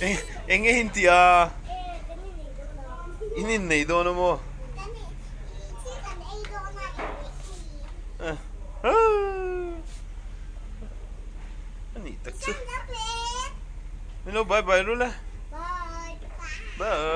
Eng nge in tih a? In innei dawn a maw? A nih tak chu. Min lo bye bye lul e. Bye.